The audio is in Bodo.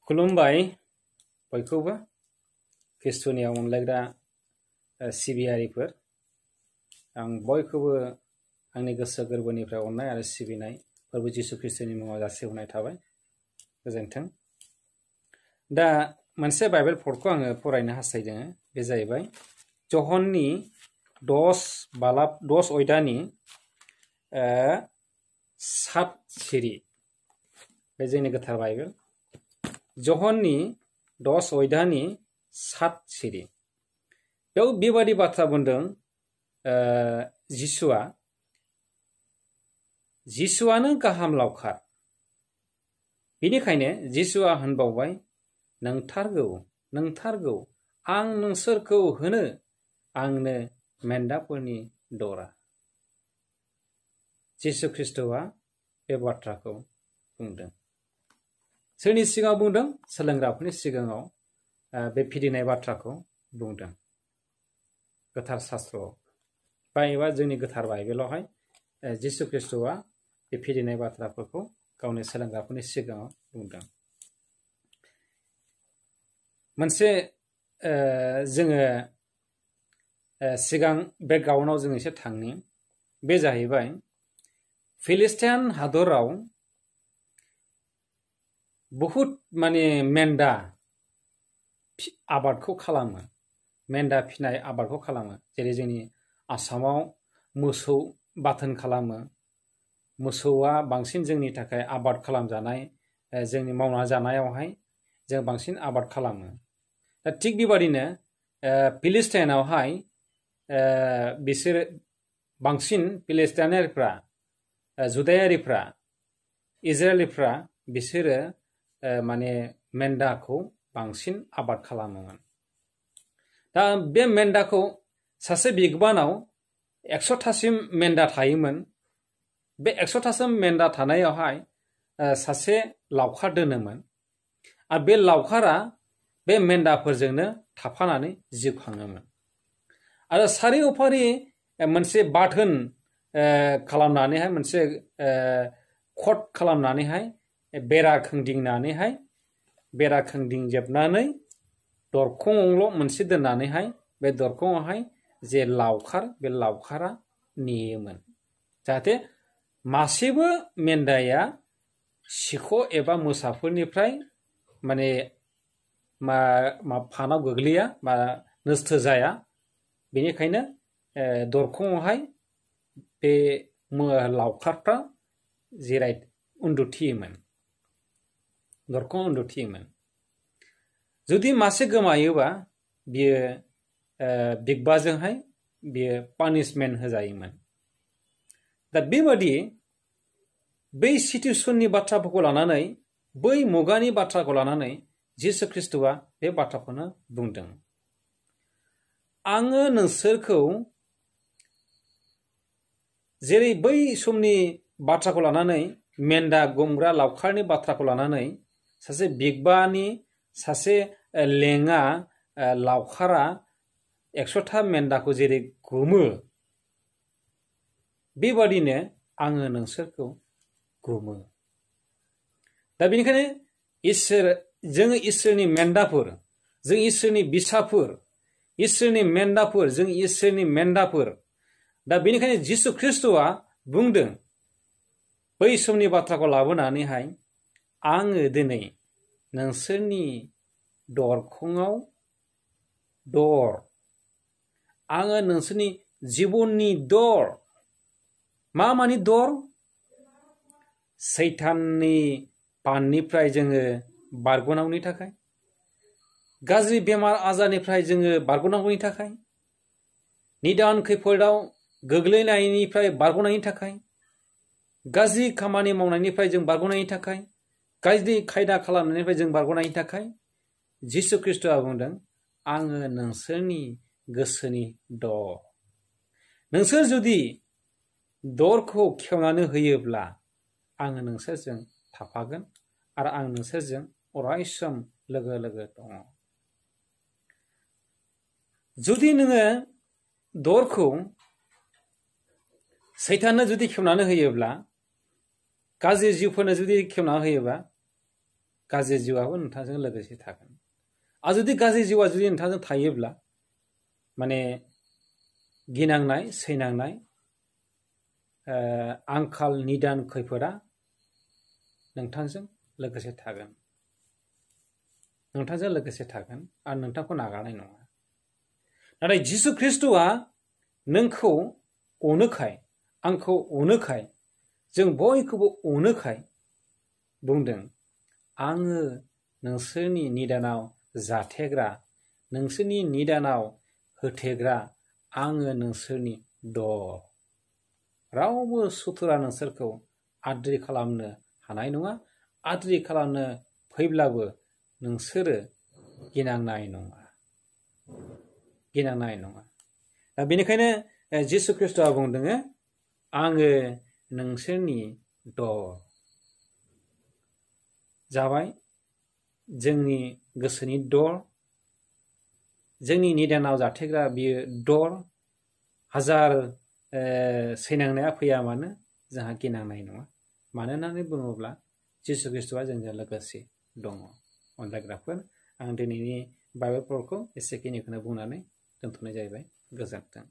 खुलुमबाय बयखौबो ख्रिस्ट'नि अनलायग्रा सिबियारिफोर आं बयखौबो आंनि गोसो गोरबोनिफ्राय अननाय आरो सिबिनाय प्रभु जिसु ख्रिस्ट'नि मुङाव जासिहरनाय थाबाय गोजोन्थों। दा मोनसे बाइबेल पदखौ आङो फरायनो हास्थायदों बे जाहैबाय जहननि 10 अयदानि 7 सिरि बे जोंनि गोथार बाइबेल जहननि 10 अयदानि 7 सिरि बेयाव बेबादि बाथ्रा बुंदों जिसुआनो गाहाम लावखार बेनिखायनो जिसुआ होनबावबाय नंथारगौ आं नोंसोरखौ होनो आंनो मेन्दाफोरनि दरा जिसु ख्रिस्ट'आ बे बाथ्राखौ बुंदों। सोरनि सिगाङाव बुंदों? सोलोंग्राफोरनि सिगाङाव बे फिदिनाय बाथ्राखौ बुंदों। गोथार शास्त्रआव एबा जोंनि गोथार बाइबेलावहाय जिसु ख्रिस्ट'आ बे फिदिनाय बाथ्राफोरखौ गावनि सोलोंग्राफोरनि सिगाङाव बुंदों। मोनसे जोङो सिगां बेकग्राउन्डआव जों एसे थांनि बे जाहैबाय फिलिस्टियान हादराव बहुत माने मेन्दा आबादखौ खालामो, मेन्दा फिनाय आबादखौ खालामो। जेरै जोंनि आसामाव मोसौ बाथोन खालामो, मोसौआ बांसिन जोंनि थाखाय आबाद खालामजानाय जोंनि मावना जानायावहाय जों बांसिन आबाद खालामो। दा थिग बेबादिनो फिलिस्टाइनावहाय बिसोरो बांसिन फिलिस्टाइनारिफ्रा जुदायारिफ्रा इजराइलिफ्रा बिसोरो माने मेन्दाखौ बांसिन आबाद खालामोमोन। दा बे मेन्दाखौ सासे बिगबानाव 100थासिम मेन्दा थायोमोन। बे 100थासिम मेन्दा थानायावहाय सासे लावखार दोनोमोन आरो बे लावखारा बे मेन्दाफोरजोंनो थाफानानै जिउ खाङोमोन आरो सारिउफारि मोनसे बाथोन खालामनानैहाय मोनसे कट खालामनानैहाय बेरा खोंदिंजोबनानै दरखंआवल' मोनसे दोननानैहाय बे दरखंआवहाय जे लावखार बे लावखारा नेयोमोन जाहाथे मासेबो मेन्दाया सिख' एबा मोसाफोरनिफ्राय माने फानाव गोग्लैया बा नस्थ' जाया। बेनिखायनो दरखंआवहाय बे लावखारफ्रा दरखंआव उन्दुथियोमोन। जुदि मासे गोमायोबा बियो बिगबाजोंहाय बियो पानिशमेन्ट होजायोमोन। दा बेबादि बै सिटुएसननि बाथ्राफोरखौ लानानै बै मुगानि बाथ्राखौ लानानै जिसु ख्रिस्ट'आ बे बाथ्राखौनो बुंदों। आङो नोंसोरखौ जेरै बै समनि बाथ्राखौ लानानै मेन्दा गुमग्रा लावखारनि बाथ्राखौ लानानै सासे बिगबानि सासे लेङा लावखारा 100था मेन्दाखौ जेरै गुमो बेबादिनो आङो नोंसोरखौ गुमो। दा बेनिखायनो जों इसोरनि मेन्दाफोर, जों इसोरनि बिसाफोर, जों इसोरनि मेन्दाफोर। दा बेनिखायनो जिसु ख्रिस्ट'आ बुंदों बै समनि बाथ्राखौ लाबोनानैहाय आङो दिनै नोंसोरनि दरखङाव आङो नोंसोरनि जिबननि दर। मानि दर? सैताननि फाननिफ्राय जोङो बारग'नांगौनि थाखाय, गाज्रि बेमार आजारनिफ्राय जोङो बारग'नांगौनि थाखाय, निदान खैफोदाव गोग्लैनायनिफ्राय बारग'नायनि थाखाय, गाज्रि खामानि मावनायनिफ्राय जों बारग'नायनि थाखाय, गाज्रि खायदा खालामनायनिफ्राय जों बारग'नायनि थाखाय जिसु ख्रिस्ट'आ बुंदों आङो नोंसोरनि गोसोनि दर। नोंसोर जुदि दरखौ खेवनानै होयोब्ला आङो नोंसोरजों थाफागोन आरो आं नोंसोरजों अरायसम लोगो दङ। जुदि नोङो दरखौ सैताननो जुदि खेवनानै होयोब्ला, गाज्रि जिउफोरनो जुदि खेवनानै होयोबा गाज्रि जिउआबो नोंथांजों लोगोसे थागोन। आरो जुदि गाज्रि जिउआ जुदि नोंथांजों थायोब्ला माने गिनांनाय सैनांनाय आंखाल निदान खैफोदा नोंथांजों लोगोसे थागोन, नोंथांजों लोगोसे थागोन आरो नोंथांखौ नागारनाय नङा। नाथाय जिसु ख्रिस्ट'आ नोंखौ अनोखाय, आंखौ अनोखाय, जों बयखौबो अनोखाय बुंदों, आङो नोंसोरनि निदानाव जाथेग्रा, नोंसोरनि निदानाव होथेग्रा, आङो नोंसोरनि दर। रावबो सुथुरा नोंसोरखौ आद्रि खालामनो हानाय नङा। आद्रि खालामनो फैब्लाबो नोंसोरो गिनांनाय नङा, गिनांनाय नङा। दा बेनिखायनो जिसु ख्रिस्ट'आ बुंदों, आङो नोंसोरनि दर जाबाय, जोंनि गोसोनि दर, जोंनि निदानाव जाथेग्रा बियो दर। हाजार सैनांनाया फैया मानो जोंहा गिनांनाय नङा। मानो होननानै बुङोब्ला जिसु ख्रिस्ट'आ जोंजों लोगोसे दङ। अनलायग्राफोर, आं दिनैनि बाइबेल पलखौ एसेखिनिखौनो बुंनानै दोनथ'नाय जाहैबाय। गोजोन्थों।